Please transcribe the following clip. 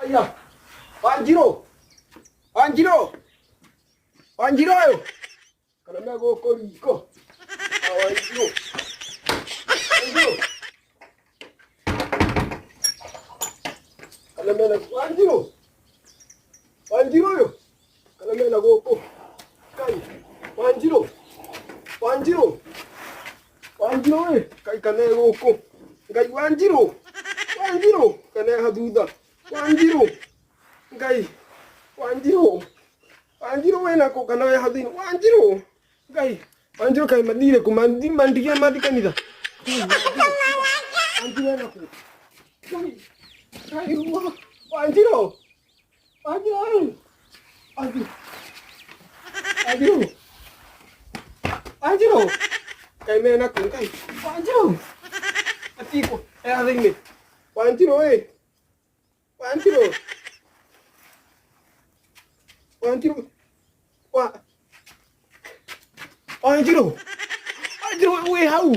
Aya. Wanjirũ. Wanjirũ. Wanjirũ ũyũ. Kana me gũkũ riko. Ah, Wanjirũ. Wanjirũ. Kana mena Wanjirũ. Wanjirũ ũyũ. Kana mena gũkũ. Kai. Wanjirũ. Wanjirũ. Wanjirũ ĩ. Kai kana e gũkũ. Ngai Wanjirũ. Wanjirũ. Kana e hathutha. Wanjirũ. Ngai. Wanjirũ. Wanjirũ wĩna kũ kana wĩ hathini. Wanjirũ. Ngai. Wanjirũ kaĩ mathire kũ mandigire mathi kanitha. Ngai, Wanjirũ ena kũ. Ngai. Ngai Wanjirũ. Wanjirũ ĩ. Wanjirũ. Wanjirũ. Wanjirũ. Kaĩ mena kũ Ngai. Wanjirũ. Atikũ. E hathini. Wanjirũ ĩ. Wanjirũ. Wanjirũ. Wa Wanjirũ. Wanjirũ wĩ hau.